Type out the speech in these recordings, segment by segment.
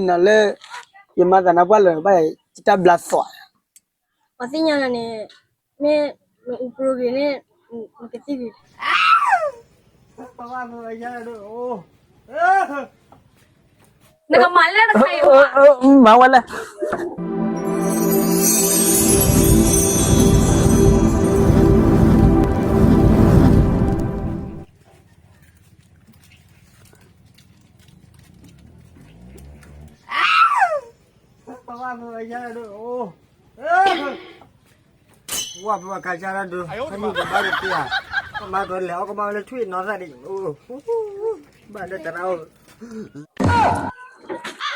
နလၢ ယမၤသးနါပှၢ်လၢၤဘၣ် ယတၢ်ဘျါသီၣ်, ပှၤသ့ၣ်ညါနၤန့ၣ် မ့ၢ်နအူပြိဂ့ၤန့ၣ် နကသံၣ်ဂ့ၤ, နကမၤလဲၣ်တခါအံၤ, မၤဝဲလဲၣ်.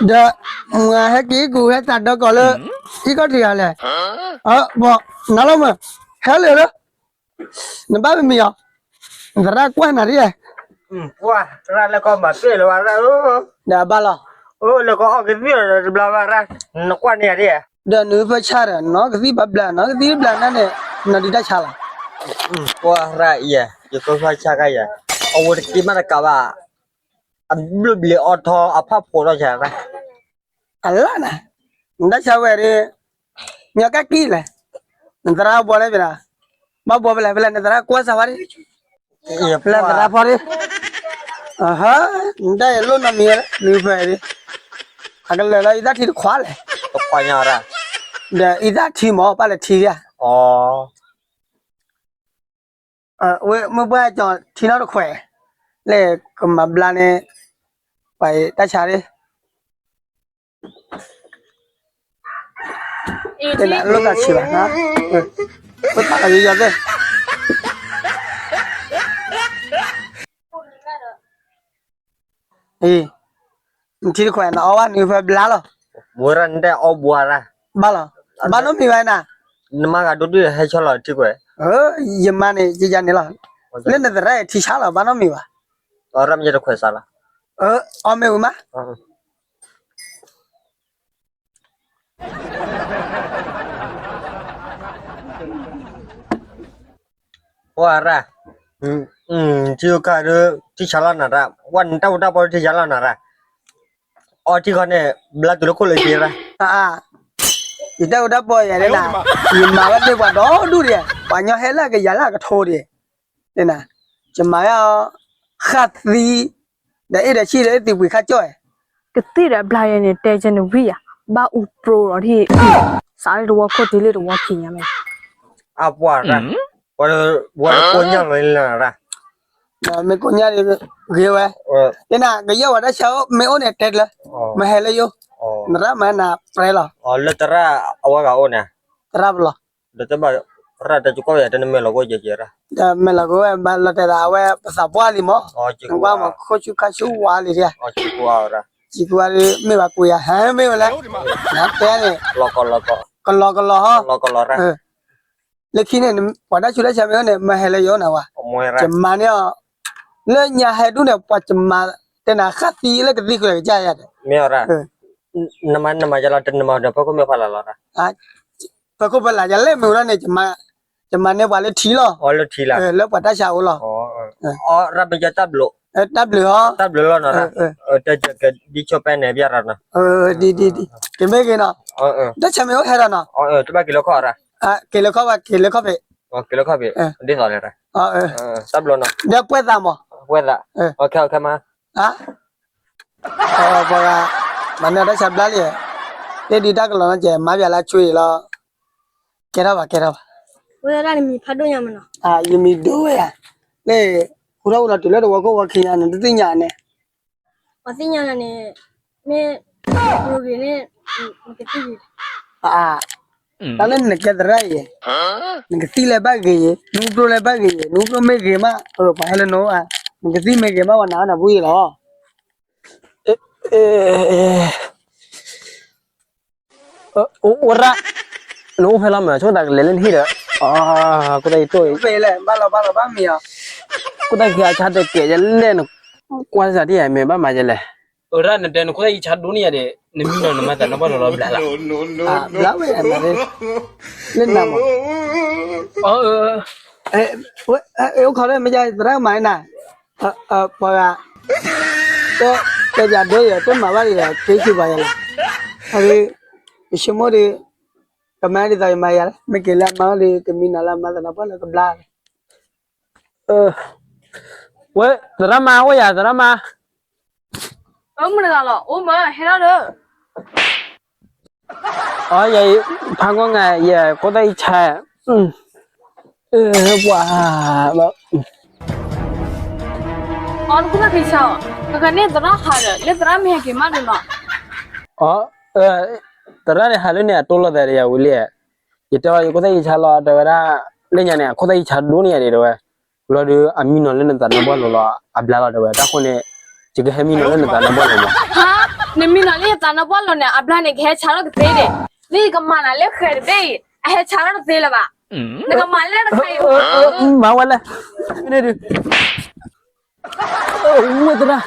ဒီး မ့ၢ်ဟဲက့ၤကူၣ်ဟဲတၢ်ဒီကီၢ်လၢ ထံကီၢ်ထံဂၤလဲၣ်, နၤလီၤမး ဟဲလၢာ်လၢ နဘၣ်မံၤမံၤအီၤ, နသရၣ်ကွၢ်နၤဒ်လဲၣ်, ကွၢ်သရၣ်လၢကီၢ်မၤပ့ၢ်လၢၤဝဲရၣ်ဧၢ, ဒီးဘၣ်လီၤ, လၢကီၢ်အီၣ်ကသံၣ်ဒီးတဘျါဝဲရၣ်, နကွၢ်န့ၢ်ယၤဒ်, ဒီးနုဖၢဆါဒီး နီၢ်ကသံၣ်ဘၣ်ဘျါ နီၢ်ကသံၣ်ဘျါနၤန့ၣ် နဒုးတၢ်ဆါလီၤ, ကွၢ်ရၣ်ယဲ, ယကဖၢဆါကါယဲ, အဝဲတက့ၤမးတကးဘၣ်, အဘျုးဘျ့အီထီအဖၣ်ဖိးထီၣ်ဆါရၣ် အလၢနၤ, နတၢ်ဆါဝဲဒၣ်, မ့ၢ်ကၣ်ကံၣ်လဲၣ်, နသရၣ်ဘှီလဲၣ်ဖဲဒၣ်, ဘၣ်ဘှီဖဲလဲၣ် ဖဲလဲၣ် နသရၣ်ကွၢ်စၢ်ဝဲဒၣ်, ဖဲလဲၣ်သရၣ်ဖီဒၣ်, နတၢ်အံၤလိၣ်နီတမံၤဝဲဒၣ် နုဖၢဒၣ်, အကလၢာ်လီၤ အံသၣ်ထံတခွးလဲၣ်, ဒီးအံသၣ်ထံမ့ၢ် ပၣ်လဲၣ်ထံဒၣ် ဝဲမ့ၢ်ပှၤကၠီၤထံနီတခွဲး, လၢကမၤဘျါန့ၣ်, ပှၤတၢ်ဆါဒၣ်, တလိၣ်သးဆံးဘၣ်, ပသးယယီၤသ့ၣ် အံၤ, နထံတခွဲး နအီၣ်ဘၣ်နုဖၢဘျါလီၤ, ဝဲဒၣ်နတဲအီၣ်ဘှါရၣ်, ဘၣ်လီၤ, ဘၣ်နီတမံၤဘၣ်နၤ, နမါဂၤဒိၣ်ဒုးဟဲဆီလီၤထံခွဲး, ယမါန့ၣ် ယယၤန့ၣ်လီၤ, လၢနသရၣ်အံၤထံဆါလီၤ ဘၣ်နီတမံၤဘၣ်, အီၣ်မ့ၢ်ဝံၤမး, အီၣ်မ့ၢ်ဝံၤမး ဝဲရၣ်, ထံအိၣ်ခါဒုး ထံဆါလီၤနၤရၣ်, ဝဲနတၢ်အိၣ်တၢ်ပီထံဆါလီၤနၤရၣ်, အီထံခီန့ၣ် ဘျါတုၤလၢခိၣ်လၢက့ၤရၣ်, ယတၢ်အိၣ်တၢ်ပီယၤဒၣ်, ယမၤဝဲသ့ၣ်ပှၤဒီဒူၣ်ဒံး, ပှၤညီဟဲလၢကယၤလၢအကထိဒံး, ယမၤဝဲအီၤ, ဃၣ်သံ, ဒီးအ့ၣ်ဒီးဆံၣ်ဒီးအ့ၣ်သံပှံၤခါကၠီၣ်, ကသံၣ်ဒီးဘျါယဲန့ၣ် တဲကဲန့ၣ်ဝံၣ်ယၤ, ဘၣ်အူပြိဒီးထံၣ်, စးလၢတဝီခိၣ်တုၤလၢတဝီခံညါမ့ၢ်, အပှၤရၣ်, ပှၤကိညၢ်လီၤလၢနရၣ်, မ့ၢ်ကိညၢ်ဂ့ၤဝဲ, တဲနၤ ကယဲၢ်ဝဲတၢ်ဆါအိၣ် မ့ၢ်အိၣ်န့ၣ်တဲကျၢၤ, မ့ၢ်ဟဲလၢယိၣ်, နရၣ်မၤနၤပြဲလီၤ, လၢတရၣ်အဝဲဂၤအိၣ်န့ၣ်, တရၣ်ပလီၤ, ဒီးတဘၣ်, ရၣ်တကီၢ်ယၤတနမဲာ်လီၤကိၣ်ကဲကဲရၣ်, ဒီးမဲာ်လီၤကိၣ်ဝဲ ဘၣ်လီၤတဲာ်သး အဝဲပသးပှၢ်လံမး, နကွၢ်မး ခိၣ်ဆူၣ်ခါဆူၣ်ဝါလံဒၣ်, စံးကွၢ်ဝဲဒၣ်, စံးကွၢ်ဒၣ် မ့ၢ်ဘၣ်ကွံာ်ယၤ ဟဲမ့ၢ်ဝဲလဲၣ်, နတဲန့ၣ်, ကလီကလီဟီ, လၢခံန့ၣ် ပှၤတၢ်ဆူးတၢ်ဆါမ့ၢ်အိၣ်န့ၣ် မၤဟဲလၢယအိၣ်နၤဝဲ, ယမၤန့ၢ်အီၤ, လၢညါဟဲဒူၣ်န့ၣ် ပှၤကမၤ, တဲနၤဃၣ်သံလၢကသံဃုာ်ကစၢ်ယၤဒီး, မ့ၢ်, နမၤနမၤယလီၤ တနမၤဒီးဖီခိၣ်မ့ၢ်ဖးလၢ်လီၤ, ဖီခိၣ်ဖးလၢ်ယလဲၣ်မ့ၢ်ဝဲဒၣ်န့ၣ်, ယမၤန့ၢ်ပှၤလၢထံလီၤ, လၢပှၤတၢ်ဆါအိၣ်လီၤ, ရၣ်မ့ၢ်ယတၢ်ဘျုး, တၢ်ဘျုးဟီ, တၢ်ဘျုးလီၤနီၤ, ဒ်ဆိပဲန့ၣ်ဘၣ်ရၣ်နီၤ, ဒ်ဒ်ဒ်, ကမ့ၢ်ဂ့ၤနီၤ, တၢ်ဆါမ့ၢ်အိၣ်ဟဲဒီးနီၤ, တဘၣ်က့ၤလၢခီၣ်ရၣ်, က့ၤလၢခီၣ်ဘၣ် က့ၤလၢခီၣ်ဖံး, က့ၤလၢခီၣ်ဖံး, ဒ်သိးလဲၣ်, တၢ်ဘျုးနီၤ, ဒီးပှဲၤသးမး, ပှဲၤသး, ခဲခဲမး, ပှၤဂၤ, မၤန့ၢ်တၢ်ဆါဘျါလံ, တဲဒ်တၢ်ကလီၤနီၤကဲ မၤပျးလၢဆွေလီၤ, ကဲထီၣ်ဘၣ် ကဲထီၣ်ဘၣ်, ဝဲဒၣ်နမံၤဖးဒိၣ်ညါမးနီၤ, ယမံၤဒိၣ်ဝဲယၤ, လၢ, ဟူထီၣ်ဟူလီၤတုၤလၢတဝီခိၣ်ဝီခံညါ နတသ့ၣ်ညါန့ၣ် ပှၤသ့ၣ်ညါနၤန့ၣ်, မ့ၢ်, ပှၤဂ့ၤန့ၣ်, နကသံၣ်ဂ့ၤ, တၢ်လၢနကဲသရၣ်အံၤ, နကသံၣ်လၢဘၣ်ဂ့ၤ, နဟူပြိလၢဘၣ်ဂ့ၤ, နဟူပြိမ့ၢ်ဂ့ၤမး, ပှၤဟဲလၢနအိၣ်ဧါ, နကသံၣ်မ့ၢ်ဂ့ၤမး ပှၤနာ်အီၣ်နၤဘူၣ်အံၤလီၤ. အိၣ်ရၣ်, နအိၣ်ဖဲလီၤမး ဆိကတၢ်ကလဲၤလၢနဟံၣ်ဒီး, အ, ကိၣ်တၢ်အံၤတိၢ်အံၤ, ဘၣ်လီၤဘၣ်လီၤဘၣ်မံၤအီၤ, ကိၣ်တၢ်ခံအဆါတကဲးယလဲၣ်န, ကွၢ်စၢ်ဒ်ယၤမ့ၢ်ဘၣ်မၤယလဲၣ်, အိၣ်ရၣ်နတဲနခိၣ်တၢ်အံၤဆါဒိၣ်န့ၢ်ယၤဒီး နမံနီၤနမၤတၢ်နီၢ်ဘၣ်လီၤလီၤဘျးလၢ်, ဘျးဝဲ, လၢနမး, အိၣ်ခိးလၢမ့ၢ်ယသရၣ်မၤနၤ, ပှၤဂၤ, တ တဲပၠးဒိယၤ တမၤဘၣ်ဒီးယၤ က့ၤဆံးပှၤယၤလီၤ. အဒုး ယဆိကမိၣ်ဒီး ကမၤဒ်သိးယမၤယၤလီၤ, မ့ၢ်က့ၤလၢအမါအိၣ်ဒီး ကမံနီၤလၢအမါသးနါပှၢ်လၢကဘျါလီၤ. ဝဲ သရၣ်မါအိၣ်ယၤ သရၣ်မါ. အမုၢ်တဂၤလီၤ အိၣ်မး ဟဲထီၣ်ဒီး အီ ယၤအံၤ ဖးဂီၢ်ငါ ယကိၣ်သၣ်အံၤဆါ, ပှၤ အီ နခိၣ်သၣ်ဖံဆါအီၤ, ကကန့ၢ်သရၣ်ဟးဒီး လၢသရၣ်မ့ၢ်ဟဲက့ၤမးဒီးနီၤ. အီ သရၣ်န့ၣ်ဟးလၢန့ၣ် အတိၢ်လီၤသးဒီးယၤဝံၤလံ, ယတဲအီၤ ယကိၣ်သၣ်အံၤဆါလီၤ တဲဝဲဒၣ်, လၢညါန့ၣ် အခိၣ်သၣ်အံၤဆါဒိၣ်န့ၢ်ယၤဒံးတဲဝဲ, လီၤဒီး အမံနီၤလၢနသးနါပှၢ်လိၤလီၤ အဘျါလီၤတဲဝဲ, တၢ်ဃိန့ၣ် ယကဟဲမံနီၤလၢနသးနါပှၢ်လိၤမး. နမံနီၤလၢယသးနါပှၢ်လိၤန့ၣ် အဘျါန့ၣ် ကဟဲဆါထီၣ်ကသ့ဒံး, လၢယကမၤနၤလၢဃဲၤတဘ့ၣ်အံၤ အဟဲဆါထီၣ်တသ့လၢၤဘၣ်. နကမၤလၢတခါအံၤ မၤဝဲလဲၣ်, မ့ၢ်န့ၣ်ဒုး ဝဲသရၣ်,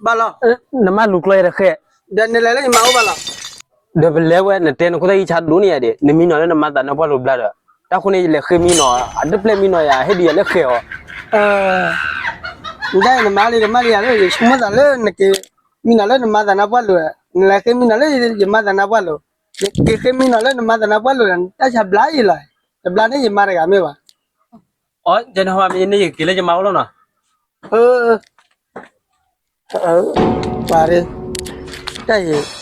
ဘၣ်လီၤ, နမါလူၤကျီယၤတဃဲၤ, ဒီးနလဲၤလၢယမါအိၣ်ဘၣ်လီၤ. ဒီးပလဲၤဝဲ နတဲနခိၣ်သၣ်အံၤဆါဒိၣ်န့ၢ်ယၤဒံး, နမံနီၤလၢနမါသးနါပှၢ်လိၤဘျါဒီး, တၢ်ဃိန့ၣ် ယလဲၤဃ့မံနီၤ, အတပျဲၢ်မံနီၤယၤ ဟ့ၣ်ဒုးယၤလၢဃဲၤအီၤ. နတၢ်အံၤနမၤလံတမၤလံယၤလၢ ယဆိကမိၣ်သးလၢနက့ၤမံနီၤလၢနမါသးနါပှၢ်လိၤ, နလဲၤဃ့မံနီၤလၢယမါသးနါပှၢ်လိၤ, နက့ၤဃ့မံနီၤလၢနမါသးနါပှၢ်လိၤဒီး နတၢ်ဆါဘျါအံၤလီၤ, တဘျါန့ၢ်ယမါတဂၤမ့ၢ်ဘၣ်. အီ ယန့ၣ်ဟီမ့ၢ်န့ၣ် ယက့ၤလၢယမါအိၣ်လီၤနီၤ. ပှၤ, တၢ်အံၤ,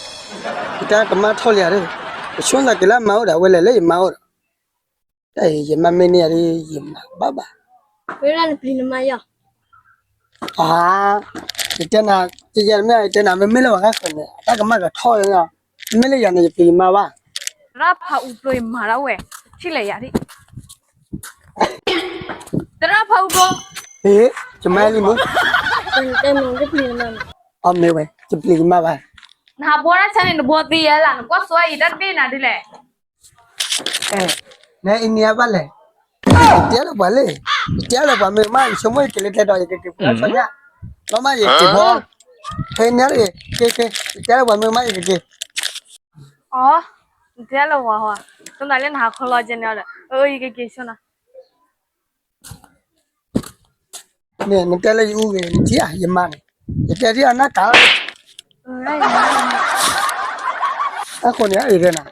ယတၢ်ကမၣ်ထီၣ်လံဧါ, ယဆိကမိၣ်သးက့ၤလၢအမါအိၣ်ဒီး အဝဲလဲၤလၢယမါအိၣ်ဒီး, တၢ်အံၤ ယမါမ့ၢ်န့ၢ်ယၤဒ် ယမၤဘၣ်ဘၣ်. ဝဲဒၣ်နပျံၤနမါယီၤ. အါ, ယတဲနၤ, ယယဲမ့ၢ် ယတဲနၤ မ့မ့ၢ်လၢပှၤဂၤဃၢၤန့ၣ် အတၢ်ကမၣ်ကထီၣ်လံ, မ့မ့ၢ်လၢယၤန့ၣ် ယပျံၤယမါဘၣ်. သရၣ်ဖးအူပျိယမၤဒၣ်ဝဲ, ထံၣ်လဲၣ်ယၤဒ် သရၣ်ဖးအူပျိ, ဟ့ၣ်, ယမါလံမ့ၢ်, အမ့ၢ်ဝဲ ယပျံၤယမါဘၣ်. နဟးဘှီတၢ်ဆါန့ၣ် နဘှီသ့ယဲလၢ်, နကွၢ်စိအံၤတၢ်တဘ့ၣ်နၤဒ်လဲၣ်. နအံၤန့ၣ်အဘၣ်လဲၣ်, ယတဲလၢပှၤလံ, ယတဲလၢပှၤမ့ၢ်မး ယဆိကမိၣ်ယက့ၤလၢကျဲဒီး ယကက့ၤပှၤဆီညၣ်, လီၤမးယက့ၤဘီ, ဖဲန့ၣ် က့ၤက့ၤ ယတဲလၢပှၤမ့ၢ်မး ယကက့ၤ. အီ, နတဲလၢပှၤဟီ, ဆိနၤလၢနဟးခီလီၤကဲန့ၣ်ဒီး အၢ ယကက့ၤဆိနၤ. မ့ၢ်နတဲလၢယအူဂ့ၤ နထံၣ်ဧါ ယမါန့ၣ်, ယတဲထံၣ်အနၢ်ကၤလီၤ, အဃိန့ၣ် အအံၤတဲနၤ,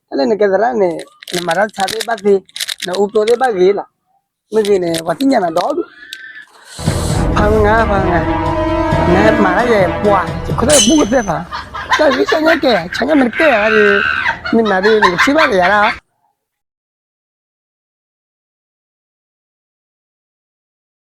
တၢ်လၢနကဲသရၣ်န့ၣ် နမၤတၢ်ဆါသ့ၣ်ဘၣ်သ့, နအူပျိသ့ၣ်ဘၣ်ဂ့ၤလီၤ, မ့ၢ်ဂ့ၤန့ၣ် ပှၤသ့ၣ်ညါနၤဒီဒူၣ်, ဖးငါ ဖးငါ, နမၤတၢ်ယဲပှၤ ယခိၣ်သၣ်ဘူၣ်ကသ့ၣ်ဖး, တၢ်ဂ့ၢ်ဆါညါကဲ ဆါညါမ့ၢ်တကဲဧါဒီး, မ့ၢ်နၤဒီး နကထံၣ်ဘၣ်ကယၤဒၣ်